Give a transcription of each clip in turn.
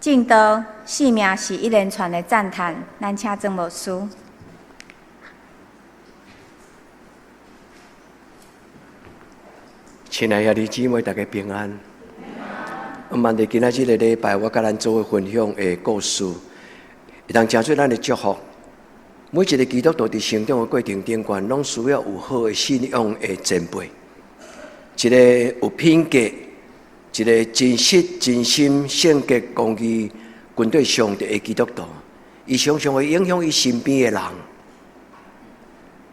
證道生命是一連串的讚嘆，咱請曾牧師。親愛兄弟姊妹，大家平安。毋萬佇今仔這个禮拜，我佮咱做伙分享的故事，會當成做咱的祝福。每一个基督徒佇成長的過程頂懸，攏需要有好的信仰的前輩，一个有品格，一个真實、真心、聖潔、公義、跟綴上帝的基督徒，伊常常會影響伊身邊的人。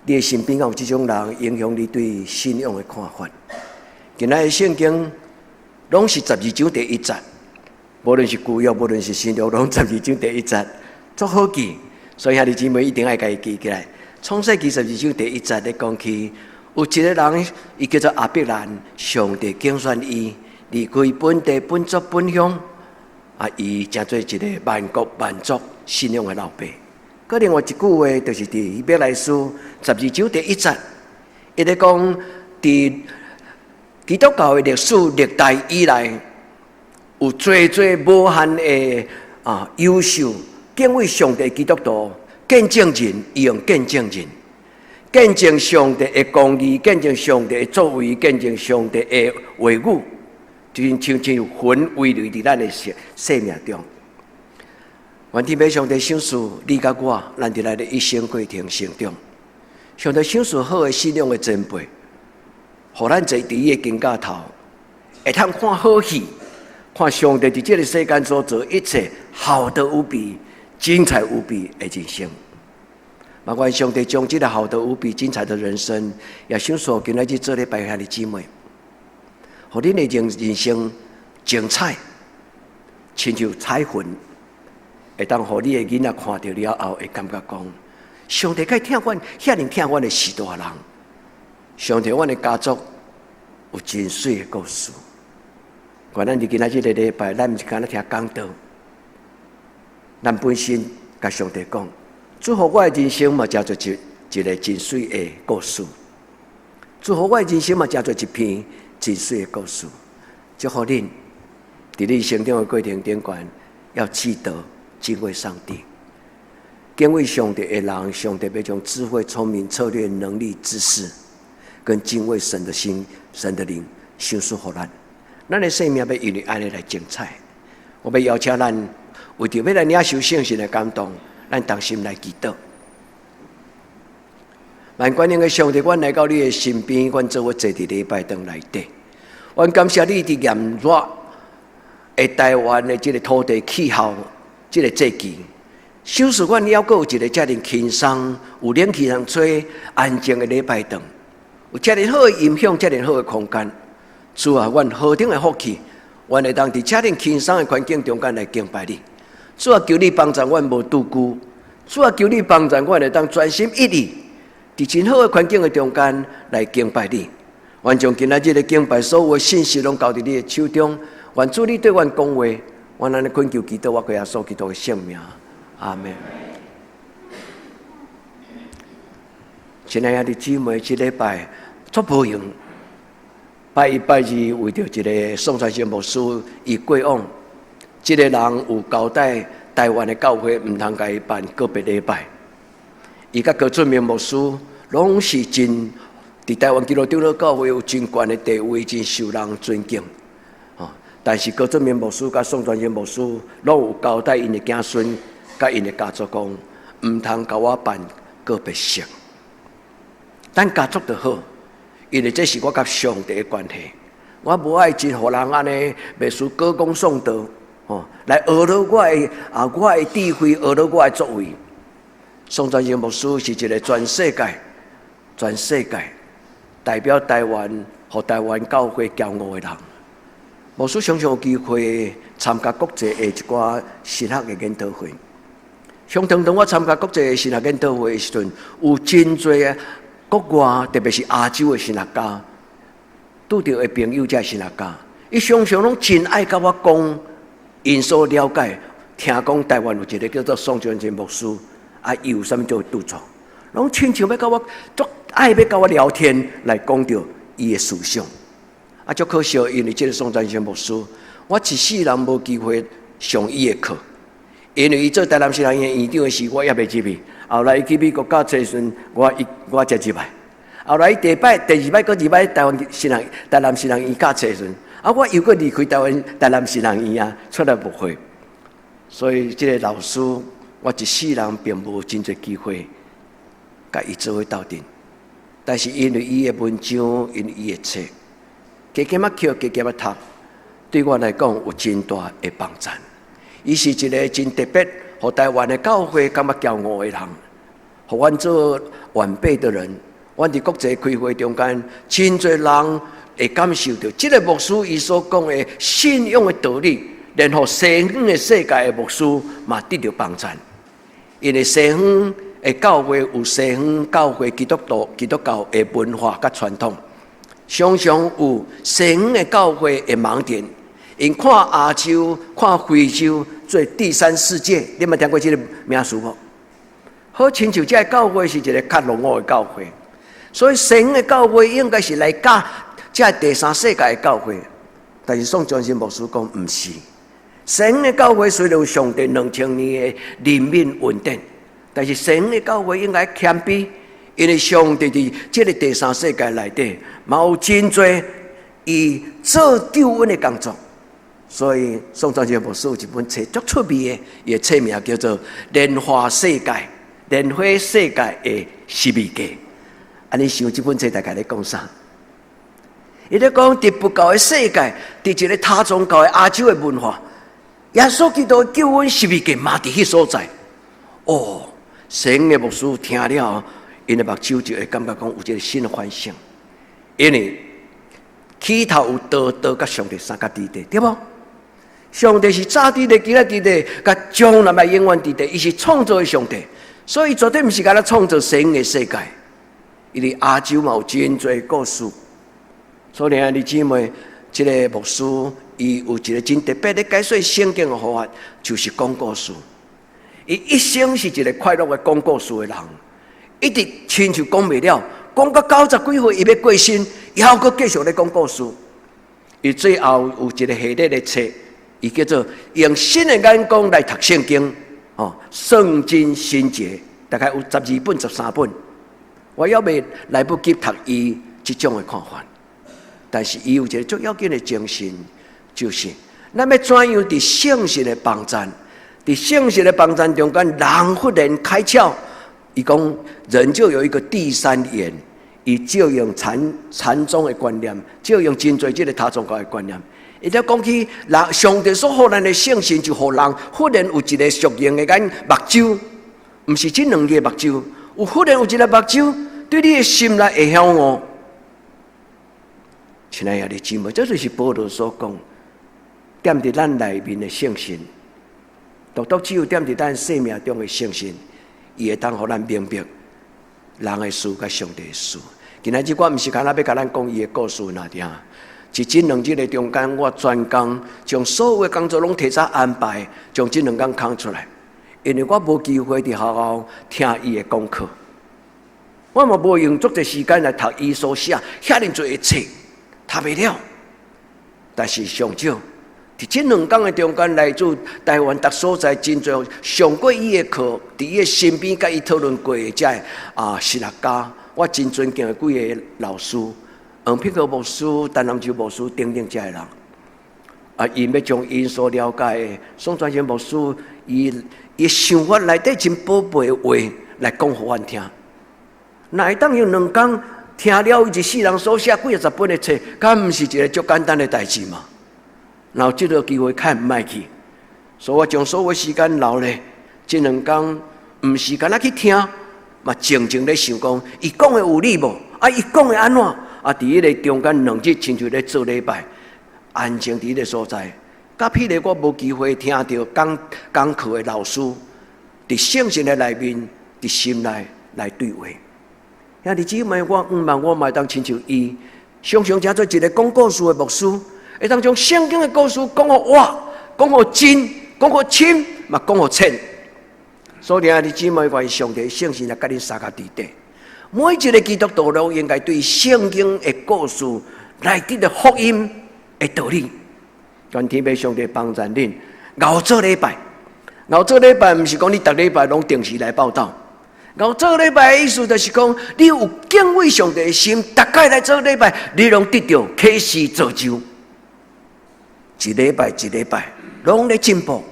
你的身邊敢有這種人影響你對信仰的看法？今仔的聖經攏是十二章第一節，無論是舊約，無論是新約，攏十二章第一節，足好記。所以兄弟姊妹一定愛共伊記起來。創世記十二章第一節咧講起，有一個人，伊叫做亞伯蘭，上帝揀選伊離開本地、本族、本鄉，啊，伊成做一個萬國萬族信仰的老爸。閣另外一句話，就是佇希伯來書十二章第一節，伊咧講佇基督教的歷史歷代以來，有濟濟無限的啊優秀敬畏上帝基督徒見證人，伊用見證人見證上帝的公義，見證上帝的作為，見證上帝的話語，就親像魂遺留佇咱的生命中。願天父上帝賞賜你佮我，咱佇咱的一生過程成長。上帝賞賜好的信仰的前輩，予咱坐佇伊的肩胛頭，會通看好戲，看上帝佇這个世間所做一切好得無比、精彩無比的人生。嘛願上帝將這个好得無比、精彩的人生，也賞賜今仔日做禮拜兄弟姊妹，予恁的人生精彩，親像彩雲，會當予你的囡仔看著了後，會感覺講：上帝該疼阮，遐爾疼阮的序大人。上帝，阮的家族有真媠的故事。願咱佇今仔這个禮拜，咱毋是干焦聽講道，咱本身共上帝講，祝福我的人生嘛，成做一个真媠的故事。祝福我的人生嘛，成做一篇真媠的故事。祝福恁，佇你成長的過程頂懸，要記得敬畏上帝。敬畏上帝的人，上帝欲將智慧、聰明、策略、能力、知識，跟敬畏神的心、神的靈，賞賜予咱。咱的生命欲因為按呢來精彩。我欲邀請咱，為著欲來領受聖神的感動，咱同心來祈禱。萬全能的上帝，阮來到你的身邊，阮做伙坐佇禮拜堂內底。阮感謝你佇炎熱的台灣的這个土地氣候，這个節氣，賞賜阮猶閣有一个遮爾輕鬆、有冷氣通吹、安靜的禮拜堂，有遮爾好的音響、遮爾好的空間。主啊，阮何等的福氣，阮會當佇遮爾輕鬆的環境中間來敬拜你。主啊，求你幫助阮無挃龜。主啊，求你幫助阮會當專心一意，佇真好的環境的中間來敬拜你。願將今仔日的敬拜所有的信息攏交佇你的手中。願主你對阮講話，阮按呢懇求祈禱，我歸耶穌基督的聖名，阿們。親愛的姊妹，這禮拜足無閒。拜一拜二，為著一个宋傳生牧師，伊過往，這个人有交代台灣的教會，毋通共伊辦告別禮拜。伊佮高俊明牧師攏是真佇台灣基督長老教會有真懸的地位，真受人尊敬。吼，但是高俊明牧師佮宋傳生牧師攏有交代𪜶的子孫佮𪜶的家族講，毋通共我辦告別式。咱家族就好。因為這是我佮上帝的關係，我無愛真予人按呢，袂輸歌功頌德，吼，來學落我的啊，我的智慧，學落我的作為。宋傳生牧師是一個全世界、全世界代表台灣，予台灣教會驕傲的人。牧師常常有機會參加國際的一寡神學的研討會。常常當我參加國際的神學研討會的時陣，有真濟國外，特別是亞洲的神學家，拄著的朋友，這神學家，伊常常攏真愛佮我講，𪜶所了解，聽講台灣有一个叫做宋傳生牧師，啊，伊有啥物做著作，攏親像欲佮我，足愛欲佮我聊天來講著伊的思想。啊，足可惜，因為這个宋傳生牧師，我一世人無機會上伊的課，因為伊做台南神學院院長的時，我猶未入去。後來伊去美國教冊時，我才入來。後來伊第擺、第二擺、閣二擺台灣神學台南神學院教冊時，啊，我又閣離開台灣台南神學院啊，出來牧會。所以這个老師，我一世人並無真濟機會共伊做伙鬥陣。但是因為伊的文章，因為伊的冊，加減仔抾，加減仔讀，對我來講有真大的幫助。伊是一个真特別，予台灣的教會感覺驕傲的人，予阮做晚輩的人，阮佇國際開會中間，真濟人會感受著，這个牧師伊所講的信仰的道理，連予西方的世界的牧師嘛得著幫助。因為西方的教會有西方教會基督徒基督教的文化佮傳統，常常有西方的教會的盲點。𪜶看亞洲、看非洲做第三世界，你有聽過這个名詞無？好親像這个教會是一个較落伍的教會，所以西方的教會應該是來教這个第三世界的教會。但是宋傳新牧師講毋是，西方的教會雖然有上帝2000年的憐憫恩典，但是西方的教會應該謙卑，因為上帝佇這个第三世界內底，嘛有真濟伊做救恩的工作。所以宋傳新牧師有一本冊足出名的，伊的冊名叫做《蓮花世界》，蓮花世界的十字架。啊，你想這本冊大概咧講啥？伊咧講佇佛教的世界，佇一个他宗教的亞洲的文化，耶穌基督的救恩十字架嘛佇彼所在。哦，西方的牧師聽了，𪜶的目睭就會感覺講有這个新的反省，因為起頭有道，道佮上帝相佮佇咧，對無？上帝是早佇咧，今仔佇咧，佮將來嘛永遠佇咧，伊是創造的上帝，所以絕對毋是干焦創造西方的世界。因為亞洲嘛有真濟故事，所以兄弟姊妹，這个牧師伊有一个真特別的解說聖經的方法，就是講故事。伊一生是一个快樂的講故事的人，一直親像講袂了，講到90幾歲，伊欲過身，猶閣繼續咧講故事。伊最後有一个系列的冊，伊叫做用新的眼光來讀聖經，哦，聖經新解，大概有12本、13本。我猶未來不及讀伊這種的看法，但是伊有一个足要緊的精神，就是咱欲怎樣佇聖神的幫贊，佇聖神的幫贊中間，人忽然開竅，伊講人就有一個第三眼，伊照用禪禪宗的觀念，照用真濟這个他宗教的觀念。伊就講起人上帝所予咱的聖神，就予人忽然有一个屬靈的眼目睭，毋是這兩个目睭，有忽然有一个目睭，對你的心內會曉悟。親愛的姊妹，這就是保羅所講，踮佇咱內面的聖神，獨獨只有踮佇咱生命中的聖神，伊會當予咱明白人的事佮上帝的事。今仔日我毋是干焦欲共咱講伊的故事爾爾。佇這兩日的中間，我專工將所有的工作攏提早安排，將這兩工空出來，因為我無機會佇學校聽伊的講課，我嘛無用足濟時間來讀伊所寫遐爾濟的冊，讀袂了。但是上少，佇這兩工的中間，來自台灣逐所在真濟上過伊的課，佇伊的身邊佮伊討論過的這啊神學家，我真尊敬的幾个老師。黃碧和牧師、陳南洲牧師等等這个人，啊，𪜶欲將𪜶所了解的宋傳賢牧師，伊伊想法內底真寶貝的話來講予阮聽。若會當用兩工聽了伊一世人所寫幾啊十本的冊，敢毋是一个足簡單的代誌嘛？若有這个機會，較毋愛去。所以我將所有時間留咧，這兩工毋是干焦去聽，嘛靜靜咧想講，伊講的有理無？啊，伊講的按怎？啊，佇彼个中間兩日，親像咧做禮拜，安靜佇彼个所在。佮彼个我無機會聽著講講課的老師，佇聖神的內面，佇心內來對話。兄弟姊妹，我向望我嘛會當親像伊，常常成做一个講故事的牧師，會當將聖經的故事講予活，講予真，講予深，嘛講予淺。所以兄弟姊妹，願上帝聖神來佮恁相佮佇咧。每一个基督徒都應該對聖經的故事內底的福音的道理，願天父上帝幫助恁， 𠢕做禮拜，𠢕做禮拜，毋是講你逐禮拜攏定時來報到。𠢕做禮拜的意思就是講，你有敬畏上帝的心，逐擺來做禮拜，你攏得著啟示造就。一禮拜一禮拜，攏咧進步。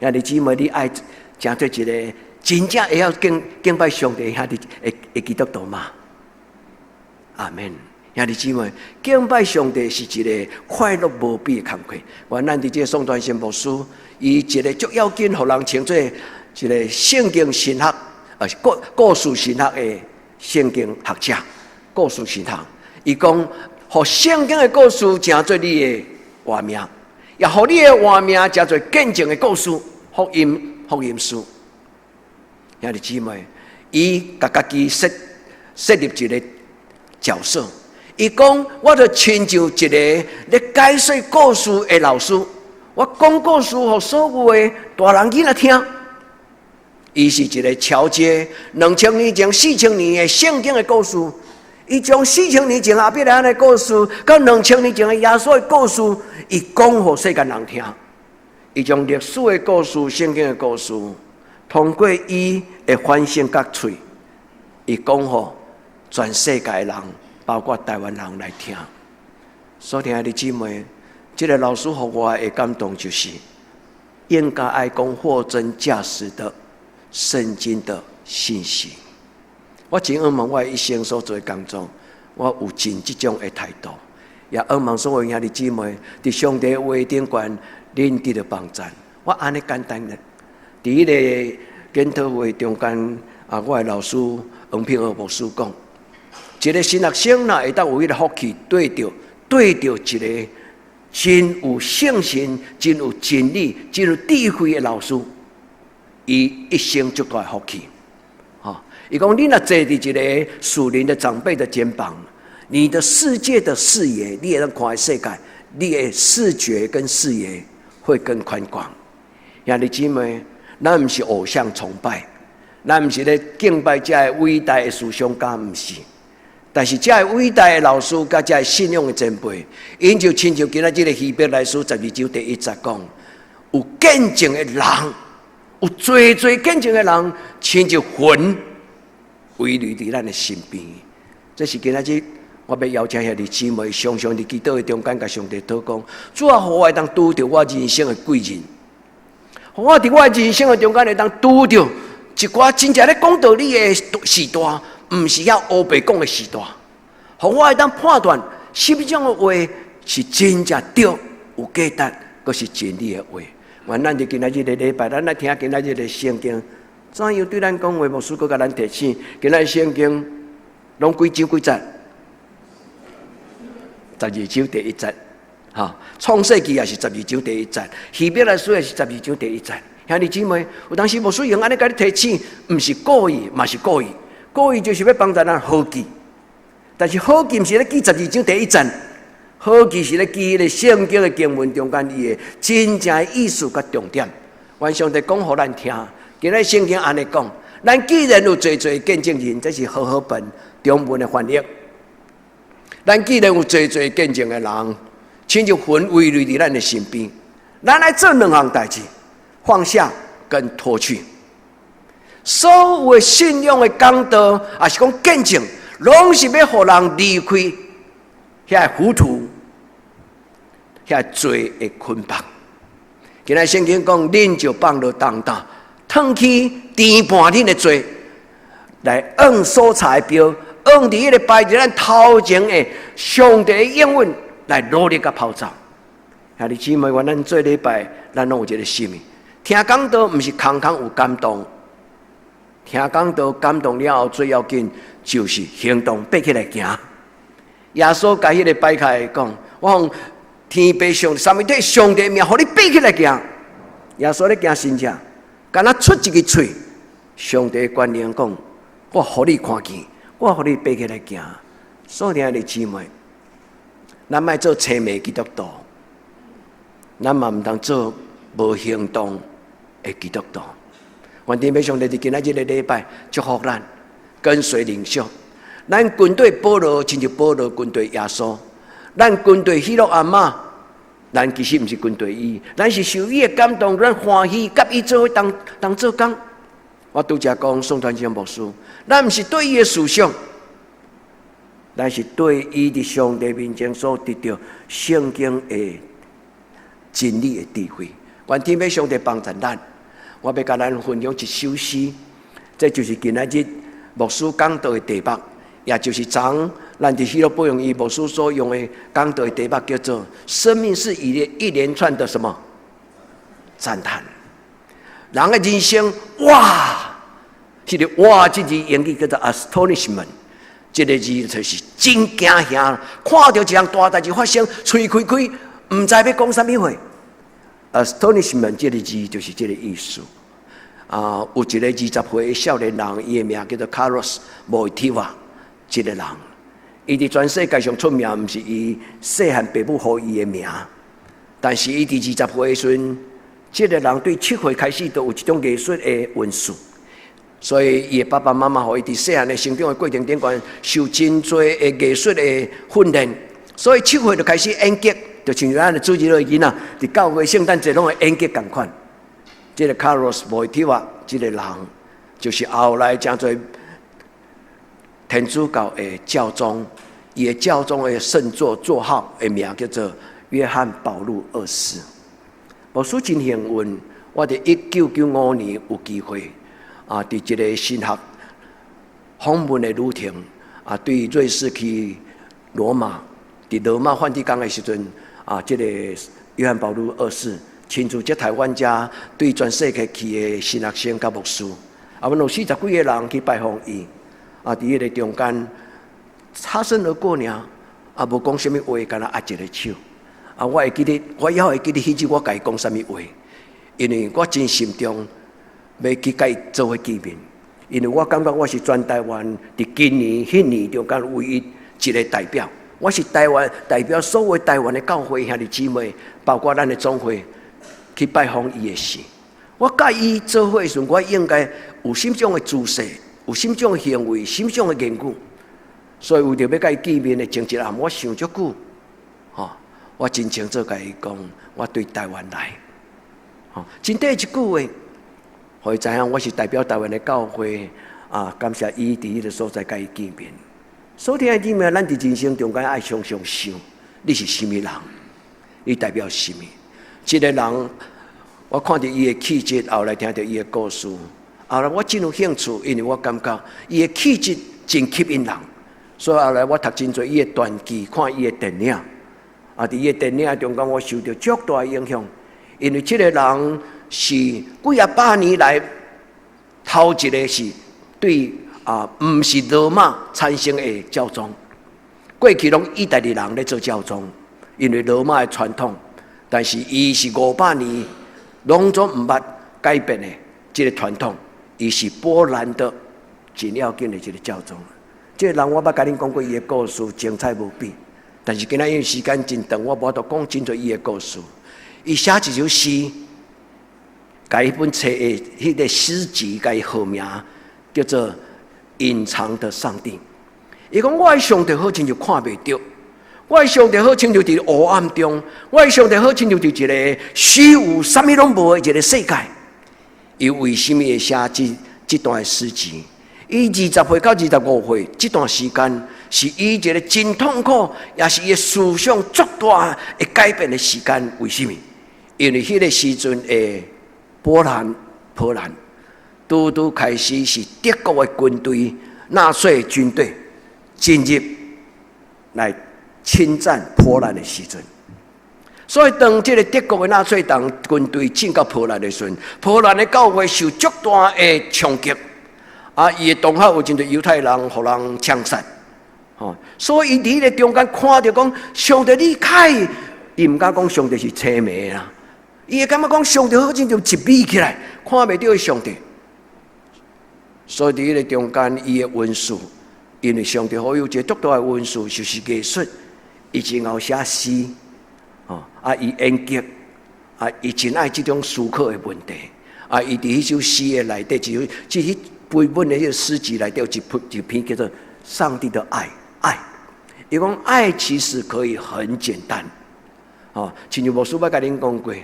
兄弟姊妹，你愛成做一個真正會曉敬拜上帝兄弟的基督徒嗎？阿門。兄弟姊妹，敬拜上帝是一個快樂無比的工課。原來佇這個宋傳生牧師，伊一個足要緊，予人稱做一個聖經神學，故事神學的聖經學者，故事神學。伊講，予聖經的故事成做你的活命，也予你的活命成做見證的故事，福音書。兄弟姊妹，伊共家己設立一個角色。伊講，我就親像一個咧解說故事的老師，我講故事予所有的大人囡仔聽。伊是一個橋接2000年前、4000年的聖經的故事，伊將四千年前亞伯拉罕的故事，佮2000年前的耶穌的故事，伊講予世間人聽。伊將歷史的故事、聖經的故事，通過伊的反省佮喙，伊講予全世界的人，包括台灣人來聽。所以兄弟姊妹，這個老師予我的感動就是，應該愛講貨真價實的聖經的信息。我真向望我一生所做的工作，我有盡這種的態度，也向望所有兄弟姊妹，佇上帝話頂懸，恁得著幫贊。我按呢簡單的，佇彼個研討會中間，啊，我的老師黃品娥牧師講，一個神學生若會當有彼個福氣，對著一個真有聖神、真有真理、真有智慧的老師，伊一生足大福氣。吼，伊講你若坐佇一個屬靈的長輩的肩膀，你的世界的視野，你會當看的世界，你的視覺跟視野會更寬廣。兄弟姊妹，咱毋是偶像崇拜，咱毋是咧敬拜這个偉大的思想家，毋是。但是這个偉大的老師佮這个信仰的前輩，𪜶就親像今仔這个希伯來書十二章第一節講，有見證的人，有濟濟見證的人，親像雲圍繞佇咱的身邊。這是今仔日我欲邀請兄弟姊妹，常常佇祈禱的中間，共上帝禱告，主啊，予我會當拄著我人生的貴人，予我佇我人生的中間會當拄著一寡真正咧講道理的時代，毋是遐烏白講的時代，予我會當判斷啥物種的話是真正對、有價值，閣是真理的話。願咱佇今仔日的禮拜，咱來聽今仔日的聖經，怎樣對咱講話？牧師閣共咱提醒，今仔日聖經攏幾章幾節？十二章第一節，哈，創世記也是十二章第一節，希伯來書也是十二章第一節。兄弟姊妹，有當時牧師用按呢共你提醒，毋是故意，嘛是故意。故意就是欲幫助咱好記，但是好記毋是咧記十二章第一節，好記是咧記彼個聖經的經文中間伊的真正的意思佮重點。願上帝講予咱聽，今仔聖經按呢講，咱既然有濟濟見證人，這是和合本中文的翻譯。咱既然有濟濟見證的人，親像雲圍繞佇咱的身邊，咱愛做兩項代誌：放下跟脫去。所有的信仰的講道，抑是講見證，攏是欲予人離開遐糊塗、遐罪的捆綁。今仔聖經講，恁就放落重擔，褪去纏絆恁的罪，來按所差的標，按佇彼個擺佇咱頭前的上帝的應允來努力共跑走。兄弟姊妹，願咱做禮拜，咱攏有這个心意。聽講道毋是空空有感動。聽講道感動了後，最要緊就是行動，爬起來行。耶穌共彼個擺開講：我奉天父上三位一體上帝名，予你爬起來行。耶穌咧行神跡，敢若出一支喙，上帝權能講：我予你看見，我予你爬起來行。所以兄弟姊妹，咱莫做青盲基督徒，咱嘛毋通做無行動的基督徒。願天父上帝佇今仔這個禮拜祝福咱，跟隨領袖。咱跟綴保羅，親像保羅跟綴耶穌；咱跟綴彼洛阿媽，咱其實毋是跟隨伊，咱是受伊的感動，咱歡喜佮伊做伙同同做工。我拄才講宋傳祥牧師，咱毋是對伊的思想，咱是對伊佇上帝面前所得著聖經的真理的智慧。願天父上帝幫助咱，我欲共咱分享一首詩，這就是今仔日牧師講道的題目，也就是昨咱佇喜樂保養院牧師所用的講道的題目，叫做“生命是一連一連串的什麼讚嘆”。人的人生，哇！這個哇，這字英語叫做 astonishment，這個字就是真驚嚇，看著一項大代誌發生，喙開開，毋知欲講啥物話。astonishment 這個字就是這個意思。啊，有一個20歲的少年人，伊的名叫做卡洛斯·莫提瓦，這個人，伊佇全世界上出名，毋是伊細漢爸母予伊的名，但是伊佇20歲的時陣，這個人對7歲開始就有一種藝術的恩賜，所以伊的爸爸媽媽予伊佇細漢的成長的過程頂懸受真濟的藝術的訓練，所以七歲就開始演劇，就親像咱的主日學囡仔，佇教會聖誕節攏會演劇仝款。這個卡洛斯·莫提瓦這個人，就是後來成做天主教的教宗，伊的教宗的聖座座號的名叫做約翰保祿二世。牧師真幸運，我佇1995年有機會啊，佇一個神學訪問的旅程啊，對瑞士去羅馬，佇羅馬梵蒂岡的時陣啊，這個約翰保祿二世親自接待阮遮對全世界去的神學生佮牧師，啊，阮有四十幾個人去拜訪伊，啊，佇彼個中間擦身而過爾，啊，無講啥物話，干焦握一個手。啊，我會記得，我猶會記得彼日我共伊講啥物話，因為我真慎重欲去共伊做伙見面，因為我感覺我是全台灣佇今年、彼年中間唯一一個代表，我是台灣代表所有台灣的教會兄弟姊妹，包括咱的總會去拜訪伊的時，我佮伊做伙的時陣，我應該有啥物種的姿勢，有啥物種的行為，啥物種的言語，所以為著欲共伊見面的前一暗，我想足久，吼。我真清楚共伊講，我對台灣來，吼，真短一句話，予伊知影我是代表台灣的教會，啊，感謝伊佇彼個所在共伊見面。所以兄弟姊妹，咱佇人生中間愛常常想，你是啥物人？你代表啥物？這個人，我看著伊的氣質，後來聽著伊的故事，後來我真有興趣，因為我感覺伊的氣質真吸引人，所以後來我讀真濟伊的傳記，看伊的電影。啊！佇伊的電影中間，我受著足大的影響，因為這個人是幾仔百年來頭一個是對啊，毋是羅馬產生的教宗。過去攏意大利人咧做教宗，因為羅馬的傳統。但是伊是500年攏總毋捌改變的這個傳統，伊是波蘭的真要緊的一個教宗。這個人我捌共恁講過伊的故事，精彩無比。但是今仔因為時間真長，我無法度講真濟伊的故事。伊寫一首詩，共彼本冊的彼個詩集，共伊號名叫做《隱藏的上帝》。伊講我的上帝好親像看袂著，我的上帝好親像佇黑暗中，我的上帝好親像佇一個虛無、啥物攏無的一個世界。伊為啥物會寫這這段詩集？伊20歲到25歲這段時間，是伊一個真痛苦，也是伊的思想足大的改變的時間。為啥物？因為彼個時陣的波蘭，波蘭拄拄開始是德國的軍隊、納粹軍隊進入來侵佔波蘭的時陣。所以當這個德國的納粹黨軍隊進到波蘭的時陣，波蘭的教會受足大的衝擊。啊！伊的同學有真濟猶太人，予人槍殺，吼！所以伊佇彼個中間看著講，上帝你開，伊毋敢講上帝是青暝啦，伊會感覺講上帝好親像一眯起來，看袂著的上帝。所以佇彼個中間，伊的恩賜，因為上帝予伊有一個足大的恩賜，就是藝術，伊真𠢕寫詩，吼！啊，伊演劇，啊，伊真愛這種思考的問題，啊，伊佇彼首詩的內底，就這彼本的彼個詩集內底有一篇一篇叫做《上帝的愛》，愛，伊講愛其實可以很簡單，吼，親像牧師捌共恁講過，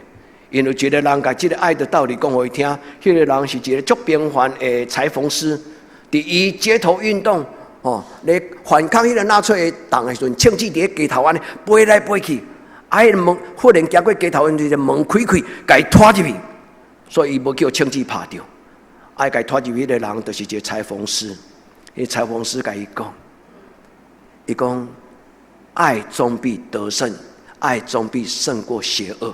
因為一個人共這个愛的道理講予伊聽，彼個人是一個足平凡的裁縫師，佇伊街頭運動，吼，咧反抗彼個納粹的黨的時陣，槍支佇咧街頭按呢飛來飛去，啊，彼個門忽然行過街頭，因就門開開，共伊拖入去，所以伊無去予槍支拍著。啊，共伊拖入去彼个人就是一个裁縫師，彼裁縫師共伊講，伊講愛總必得勝，愛總必勝過邪惡，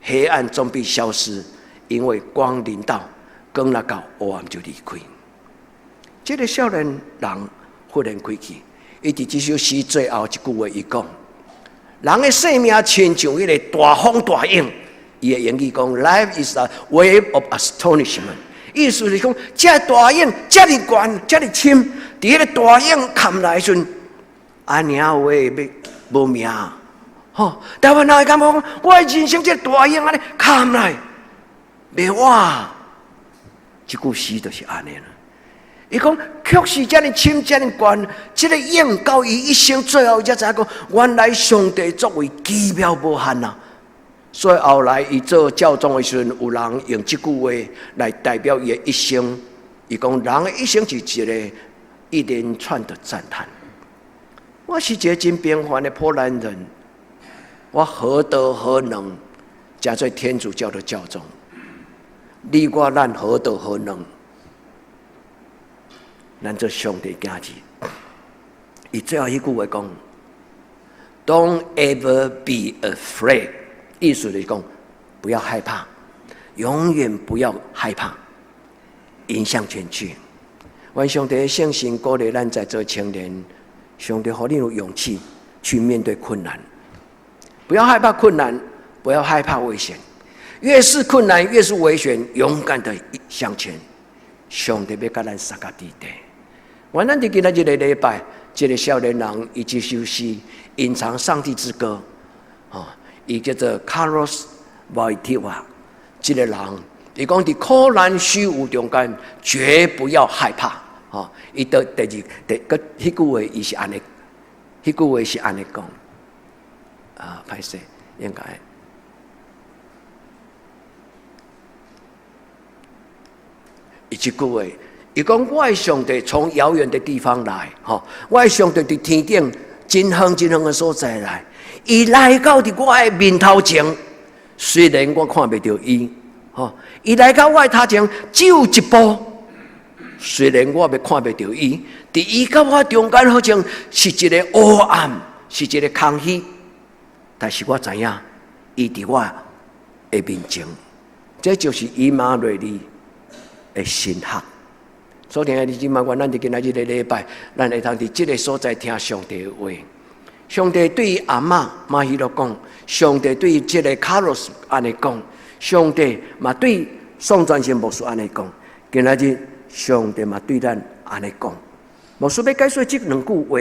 黑暗總必消失，因為光臨到，光若到，黑暗就離開。這個少年人忽然開去，伊佇這首詩最後一句話，伊講：人的生命親像彼個大風大湧，伊的英語講：Life is a wave of astonishment。意思是講，這大湧遮爾懸，遮爾深，佇彼個大湧冚來時陣，按呢話欲無命。吼，台灣人會感覺講，我的人生這個大湧按呢冚來，袂活。這句詩就是按呢啦。伊講確實遮爾深，遮爾懸，這個湧到伊一生最後，伊才知影講，原來上帝作為奇妙無限啊！所以後來伊做教宗的時陣，有人用這句話來代表伊的一生。伊講人的一生是一個一連串的讚嘆。我是一個真平凡的波蘭人，我何德何能，成做天主教的教宗？你我咱何德何能？咱做上帝囝兒。伊最後彼句話講：Don't ever be afraid。意思就是講，不要害怕，永遠不要害怕，迎向前去。願上帝的聖神鼓勵咱在座青年，上帝予你有勇氣去面對困難，不要害怕困難，不要害怕危險。越是困難，越是危險，勇敢的向前。上帝欲佮咱相佮佇底。願咱佇今仔日個禮拜，這個少年人伊這首詩隱藏上帝之歌，吼，伊叫做 Carlos Wojtyła，這個人，伊講佇苦難虛無中間，絕不要害怕，吼。伊到第二第閣彼句話，伊是按呢，彼句話是按呢講，啊，歹勢，應該。伊這句話，伊講我的上帝從遙遠的地方來，吼，我的上帝佇天頂真遠真遠的所在來，伊來到佇我的面頭前，雖然我看袂著伊，吼，伊來到我的頭前只有一步，雖然我欲看袂著伊，佇伊佮我中間好像是一个黑暗，是一个空虛，但是我知影，伊佇我的面前，這就是以馬內利的神學。所以，兄弟姊妹，願咱佇今仔日個禮拜，咱會通佇這个所在聽上帝的話。上帝對伊阿嬤馬希洛講，上帝對這个卡洛斯按呢講，上帝嘛對宋傳承牧師按呢講。今仔日上帝嘛對咱按呢講。牧師欲解說這兩句話，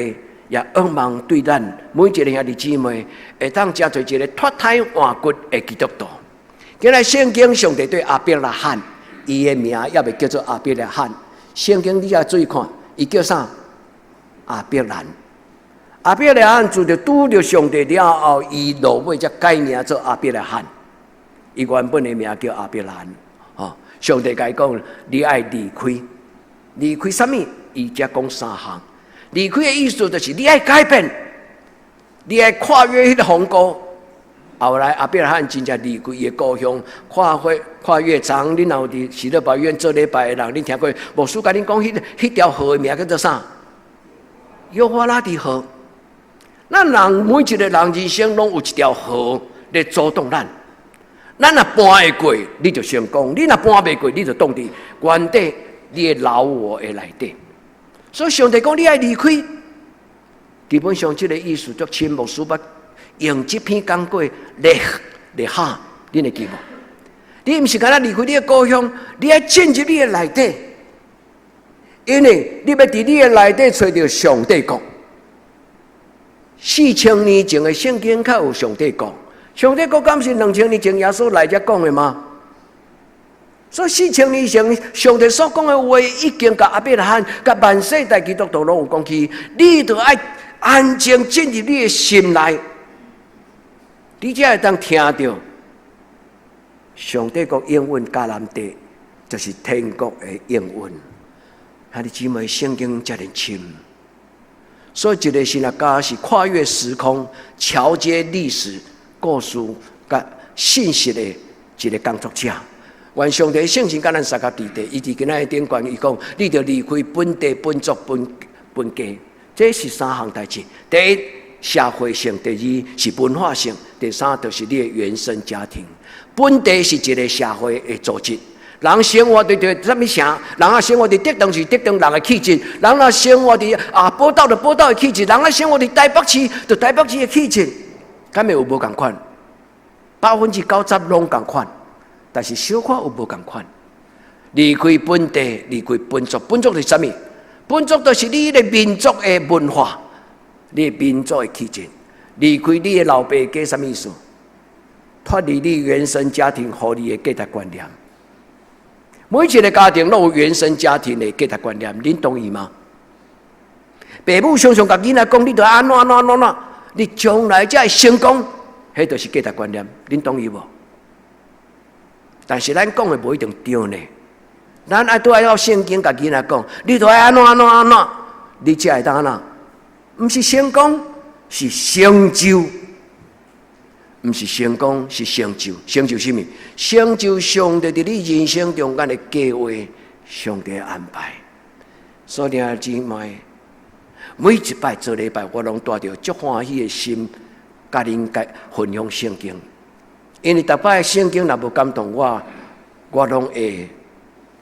也向望對咱每一个兄弟姊妹，會當成做一个脫胎換骨的基督徒。今仔聖經上帝對亞伯拉罕，伊的名猶未叫做亞伯拉罕。聖經你也注意看，伊叫啥？亞伯蘭。亞伯拉罕自著拄著上帝了後，伊落尾才改名做亞伯拉罕。伊原本的名叫亞伯蘭。吼，上帝共伊講，你愛離開，離開啥物？伊才講三項。離開的意思就是你愛改變，你愛跨越彼個鴻溝。後來亞伯拉罕真正離開伊的故鄉，跨越跨越長。恁若有佇喜樂保育院做禮拜的人，恁聽過牧師共恁講，彼條河的名叫做啥？幼發拉底河。咱人每一个人人生攏有一條河咧阻擋咱。咱若搬會過，你就成功；你若搬袂過，你就擋佇原底你的老我的內底。所以上帝講，你愛離開，基本上這个意思，足親牧師捌用這篇講過咧咧哈，恁會記無？你毋是干焦離開你的故鄉，你愛進入你的內底，因為你欲佇你的內底揣著上帝國。4000年前的聖經較有上帝國，上帝國敢是2000年前耶穌來才講的嗎？所以4000年前上帝所講的話，已經共亞伯拉罕、共萬世代基督徒攏有講起，你著愛安靜進入你的心內。你才會當聽著上帝國應允迦南地，就是天國的應允。兄弟姊妹，聖經遮爾深，所以一個神學家是跨越時空、橋接歷史故事佮信息的一個工作者。願上帝聖神佮咱相佮佇地，伊佇今仔日頂懸，伊講：你著離開本地、本族、本本家，這是三項代誌。第一，社會性；第二是文化性；第三就是你的原生家庭。本地是一個社會的組織。人生活佇佇啥物城？人啊生活佇竹東是竹東人的氣質，人若生活佇啊寶島就寶島的氣質，人啊生活佇台北市就台北市的氣質，敢會有無仝款？90%攏仝款，但是小可有無仝款。離開本地，離開本族，本族是啥物？本族就是你的民族的文化，你的民族的氣質。離開你的老爸家，啥物意思？脫離你原生家庭予你的價值觀念。每一個家庭攏有原生家庭的價值觀念，恁同意嗎？爸母常常共囡仔講，你著按怎按怎按怎，你將來才會成功，彼就是價值觀念，恁同意無？但是咱講的無一定對呢。咱愛拄愛到聖經共囡仔講，你著愛按怎按怎按怎，你才會當按怎？毋是成功，是成就。毋是成功，是成就。成就啥物？成就上帝佇你人生中間的計劃，上帝的安排。所以兄弟姊妹，每一擺做禮拜，我攏帶著足歡喜的心，共恁來分享聖經。因為逐擺聖經若無感動我，我攏會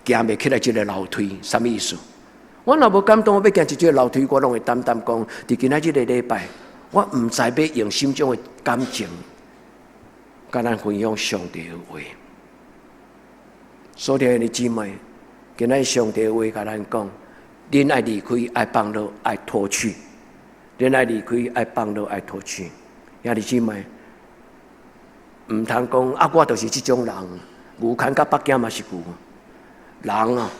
行袂起來這个樓梯。啥物意思？我若無感動，我欲行一這个樓梯，我攏會擔擔講，佇今仔這个禮拜，我毋知欲用什種的感情，佮咱分享上帝的話。所以兄弟姊妹，今仔上帝的話共咱講，恁愛離開，愛放落，愛脫去；恁愛離開，愛放落，愛脫去。兄弟姊妹，毋通講啊！我就是這種人，牛牽到北京嘛是牛。人啊，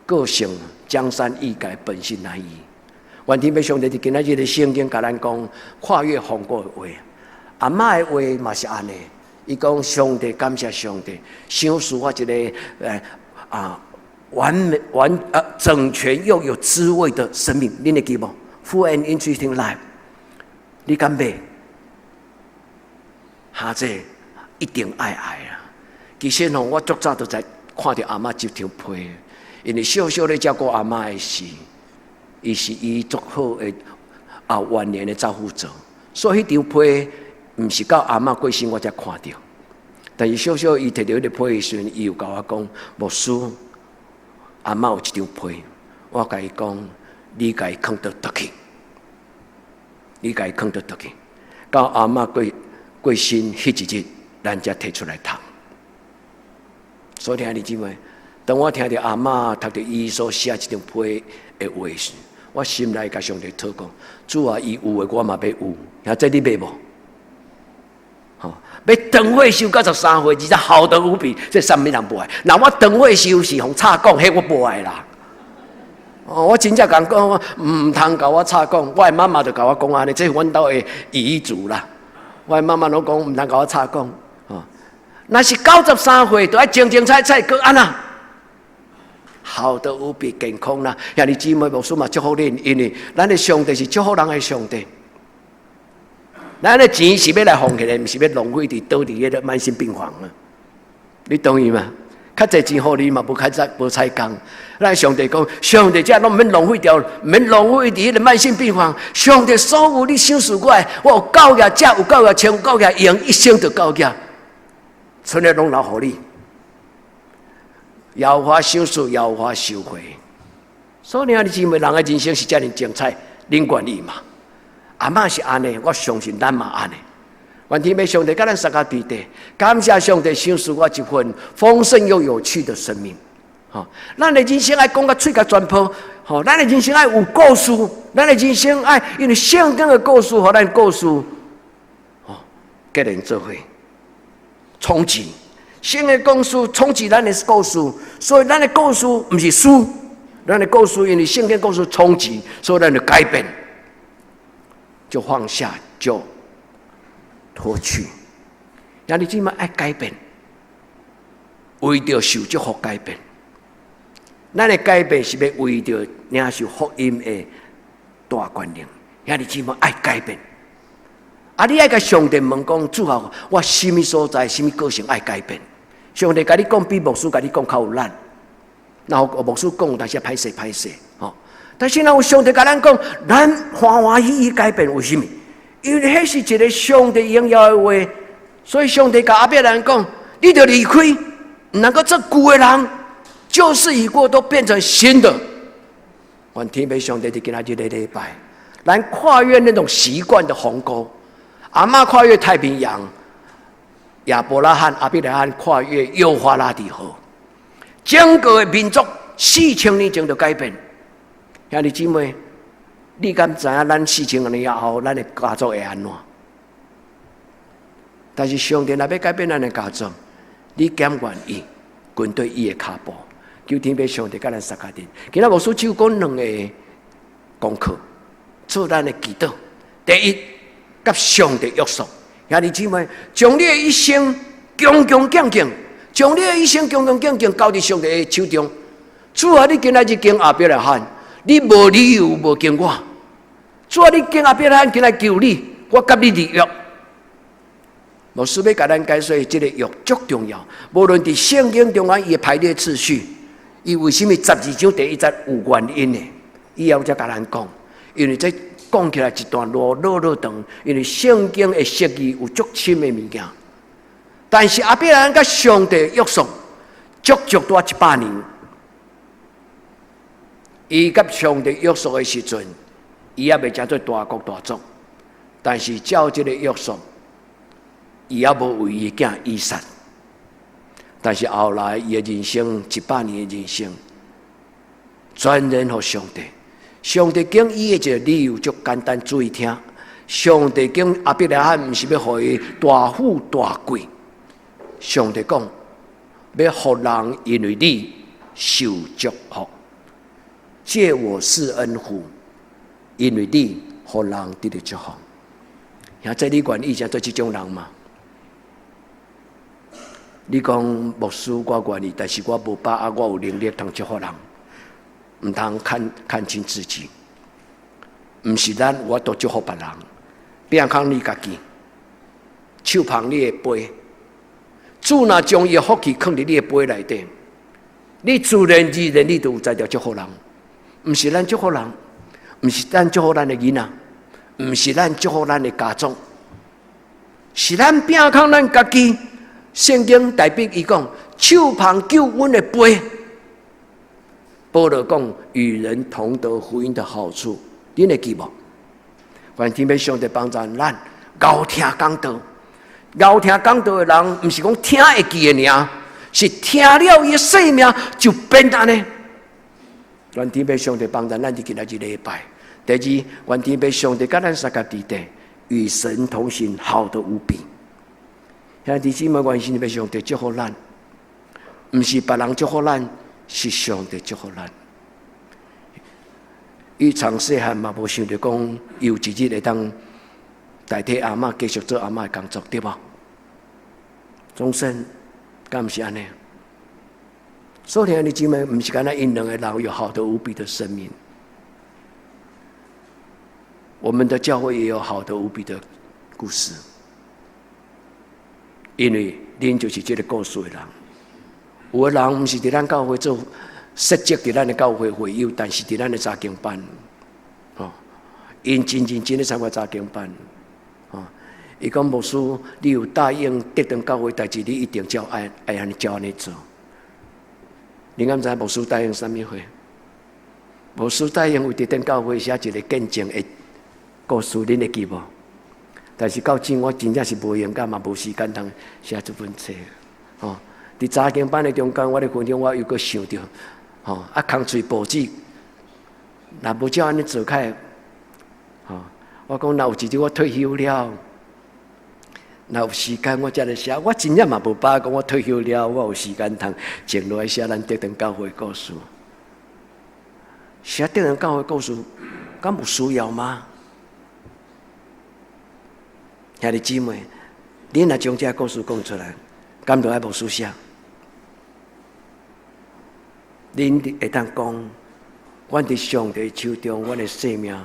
個性江山易改，本性難移。願天父上帝佇今仔日的聖經共咱講跨越鴻溝的話，阿嬤的話嘛是按呢。伊講上帝感謝上帝，賞賜我一個啊完美完整全又有滋味的生命，恁會記無？Full and interesting life，你敢買？哈，這一定愛愛啊！其實吼，我足早就在看著阿嬤這張被，因為小小咧照顧阿嬤的時，伊是伊足好的啊晚年的照護者，所以彼張被毋是到阿嬤過身我才看著。但是小小伊提著彼个被的時陣，伊有共我講，牧師，阿嬤有一張被，我共伊講，你共伊囥倒倒去，你共伊囥倒倒去，到阿嬤過過身彼一日，咱才提出來讀。所以兄弟姊妹，當我聽著阿嬤讀著伊所寫這張被的話時，我心內共上帝禱告：主啊，伊有的我嘛欲有，遐這你欲無？吼，欲長歲壽到十三歲，而且好得無比，這啥物人無愛？若我長歲壽是予吵講，彼我無愛啦。哦，我真正共講，毋通共我吵講，我的媽媽就共我講按呢，這是阮兜的遺囑啦。我的媽媽攏講，毋通共我吵講。哦，若是93歲，著愛精精彩彩，閣按怎？好得無比健康啦！兄弟姊妹，牧師嘛祝福恁，因為咱的上帝是祝福人的上帝。咱的錢是欲來奉獻的，毋是欲浪費佇倒佇彼个慢性病房啊！你同意嗎？較濟錢予你嘛，無較濟無彩工。咱上帝講，上帝這攏毋免浪費掉，毋免浪費佇彼个慢性病房。上帝所有你賞賜我的，我有夠額食，有夠額穿，有夠額用，一生就夠額，剩的攏留予你。耶和華賞賜，耶和華收回。所以兄弟姊妹，人的人生是遮爾精彩，恁願意嗎？阿嬤是按呢，我相信咱嘛按呢。願天父上帝佮咱相佮佇地，感謝上帝賞賜我一份豐盛又有趣的生命。吼，咱的人生愛講甲喙甲全破，吼，咱的人生愛有故事，咱的人生愛因為聖經的故事，予咱故事，吼，結連做伙，衝擊。聖經的故事衝擊咱的故事，所以咱的故事毋是輸，咱的故事因為聖經故事衝擊，所以咱就改變，就放下，就脫脫去。兄弟姊妹愛改變，為著受祝福改變。咱的改變是欲為著領受福音的大權能。兄弟姊妹愛改變。啊！你愛共上帝問講，主啊，我啥物所在、啥物個性愛改變？上帝共你講比牧師共你講較有力。然後牧師講，但是歹勢歹勢，吼。但是若有上帝共咱講，咱歡歡喜喜改變，為啥物？因為彼是一个上帝榮耀的話，所以上帝共亞伯蘭講：你著離開，毋通閣做舊的人，舊事已過，都變成新的。願天父上帝佇今仔日个禮拜，咱跨越那種習慣的鴻溝。阿嬤跨越太平洋，亞伯拉罕、亞伯拉罕跨越幼發拉底河，整個的民族4000年前就改變。兄弟姊妹，你敢知影咱四千年後，咱的家族會按怎？但是上帝若欲改變咱的家族，你敢願意跟對伊的跤步？求天父上帝佮咱相共。今仔牧師只有講兩個功課，做咱的祈禱。第一，佮上帝約束。兄弟姊妹，將你的一生恭恭敬敬，將你的一生恭恭敬敬交佇上帝的手中。主啊，你今仔日揀亞伯拉罕，你無理由無揀我。主啊，你揀亞伯拉罕，今仔求你，我佮你立約。牧師欲共咱解說，這个約足重要。無論佇聖經中間伊的排列次序，伊為啥物12章第一節有原因的？以後才共咱講，因為這講起來一段路落落長，因為聖經的釋義有足深的物件。但是亞伯拉罕佮上帝約束，足足拄100年。伊佮上帝約束的時陣，伊猶未成做大國大族，但是照這个約束，伊猶無為伊囝以撒。但是後來伊的人生100年的人生，全然予上帝。上帝揀伊的一个理由足簡單，注意聽。上帝揀亞伯拉罕，毋是欲予伊大富大貴。上帝講，欲予人因為你受祝福，借我施恩福，因為你予人得著祝福。兄弟，你願意成做這種人嗎？你講牧師，我願意，但是我無把握，我有能力通祝福人。毋通看看輕自己，毋是咱有法度祝福別人，摒空你家己，手捧你的杯，主若將伊的福氣囥佇你的杯內底，你自然而然你就有才調祝福人。毋是咱祝福人，毋是咱祝福咱的囡仔，毋是咱祝福咱的家族，是咱摒空咱家己。聖經代表伊講，手捧救恩的杯。保羅講與人同得福音的好處，恁會記無？願天父上帝幫助咱，𠢕聽講道，𠢕聽講道的人，毋是講聽會記的爾，是聽了伊的生命就變按呢。願天父上帝幫助咱佇今仔日禮拜。第二，願天父上帝佮咱相佮佇咧，與神同行，好得無比。兄弟姊妹，願天父上帝祝福咱，毋是別人祝福咱，是上帝祝福咱。伊從細漢嘛無想著講，有一日會當代替阿嬤繼續做阿嬤的工作，對無？終身敢毋是按呢？所以兄弟姊妹，毋是干焦𪜶兩个人有好得無比的生命，我們的教會也有好得無比的故事，因為恁就是這个故事的人。有的人毋是佇咱教會做設職，佇咱的教會會友，但是佇咱的查經班，吼，𪜶真認真咧參加查經班，吼，伊講牧師，你有答應得當教會代誌，你一定照愛愛按呢照按呢做。你敢知牧師答應啥物話？牧師答應為得當教會寫一个見證的故事，恁會記無？但是到今我真正是無閒甲嘛無時間通寫這本冊，吼。佇查經班的中間，我咧分享，我又閣想著，吼，啊，空喙報紙，若無照按呢做較，吼，我講若有一日我退休了，若有時間我才來寫。我真正嘛無把握講我退休了，我有時間通靜落來寫咱德長教會故事。寫德長教會故事，敢有需要嗎？兄弟姊妹，恁若將這个故事講出來，敢著愛牧師寫？恁會當講，阮佇上帝手中，阮的生命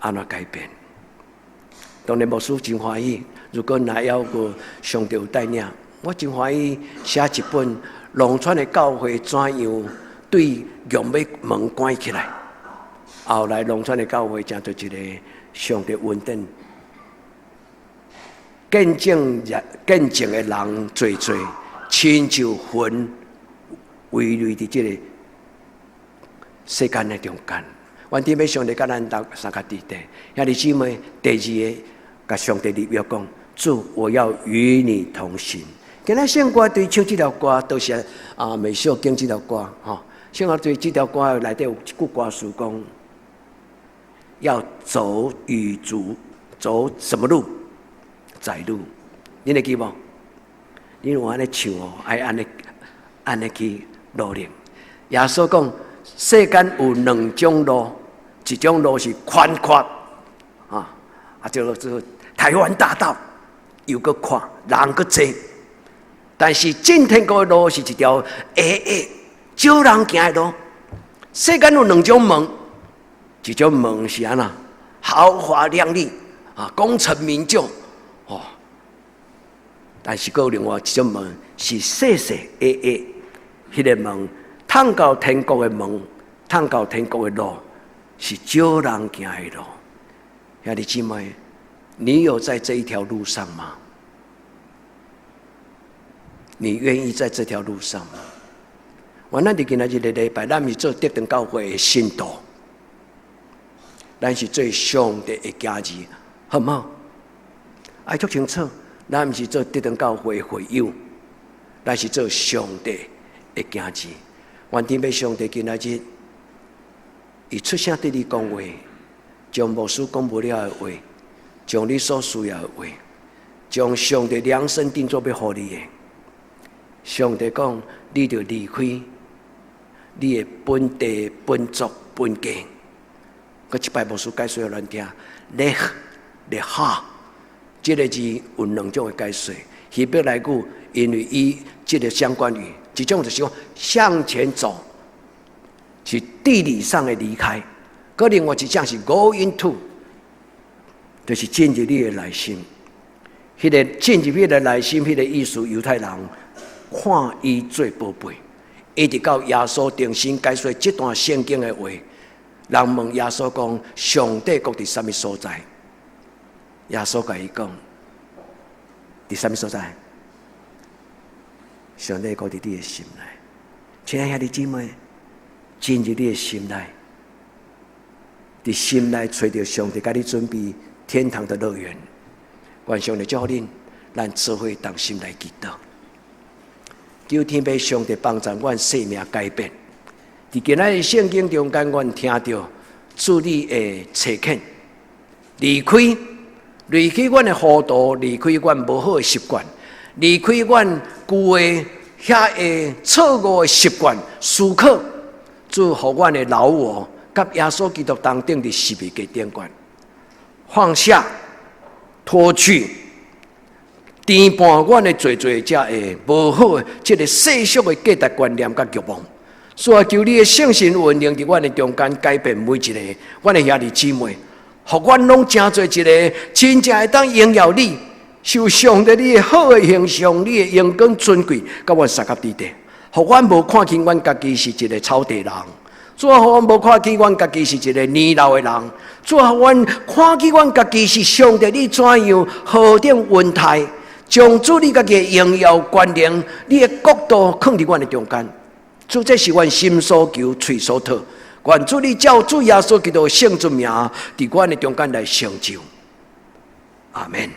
按怎改變？當然牧師真歡喜，如果若猶閣上帝有帶領，我真歡喜寫一本農村的教會怎樣對獄欲門關起來，後來農村的教會成做一個上帝恩典見證人見證的人濟濟，親像雲圍圍佇這个世間的中間。願天父上帝佮咱鬥相共佇咧，兄弟姊妹，第二个，共上帝立約講，主，我要與你同行。今仔聖歌隊唱這條歌，都是啊，美秀經這條歌，吼。聖歌隊這條歌內底有一句歌詞講，要走與主走什麼路？窄路，恁會記無？恁有按呢唱哦，愛按呢按呢去努力。耶穌講，世間有兩種路，一種路是寬闊，啊啊，叫做台灣大道，又閣闊，人閣濟。但是進天國的路是一條狹狹少人行的路。世間有兩種門，一種門是按怎豪華靚麗啊，功成名就哦。但是閣有另外一種門是細細狹狹，彼个門通到天國的門，通到天國的路是少人行的路。兄弟姊妹，你有在這一條路上嗎？你願意在這條路上嗎？我咱佇今仔日個禮拜，咱毋是做德長教會的信徒，咱是做上帝的囝兒，好毋好？愛足清楚，咱毋是做德長教會的會友，咱是做上帝的囝兒。願天父上帝今仔日，伊出聲對你講話，將牧師講無了的話，將你所需要的話，將上帝量身定做欲予你的。上帝講，你著離開你的本地、本族、本家。閣一擺牧師解說予咱聽，lech lecha，這个字有兩種的解說。希伯來語因為伊這个相關語，一種就是講向前走，是地理上的離開；閣另外一種是 go into，就是進入你的內心。彼个進入彼个內心，彼个意思，猶太人看伊做寶貝，一直到耶穌重新解說這段聖經的話，人問耶穌講：上帝國佇啥物所在？耶穌共伊講：佇啥物所在？上帝國佇你的心內。親愛兄弟姊妹，進入你的心內，佇心內揣著上帝共你準備天堂的樂園。願上帝祝福恁，咱做伙同心來祈禱。求天父上帝幫助阮生命改變。佇今仔日聖經中間，阮聽著主你的差遣，離開離開阮的糊塗，離開阮無好的習慣，離開阮舊的遐个錯誤的習慣思考，主予阮的老我，佮耶穌基督同釘佇十字架頂懸，放下脫去。填補阮的濟濟遮个無好的這个世俗的價值觀念佮欲望，主啊，求你的聖神運行佇阮的中間，改變每一个阮的兄弟姊妹，予阮攏成做一个真正會當榮耀你，受上帝你的好的形象，你的榮光尊貴，佮阮相佮佇咧，予阮無看輕阮家己是一个草地人。主啊，予阮無看輕阮家己是一个年老的人。主啊，予阮看見阮家己是上帝你怎樣何等恩待。將主你家己的榮耀、權能、你的國度囥佇阮的中間。主，這是阮心所求、喙所禱。願主你照主耶穌基督的聖尊名，佇阮的中間來成就。阿門。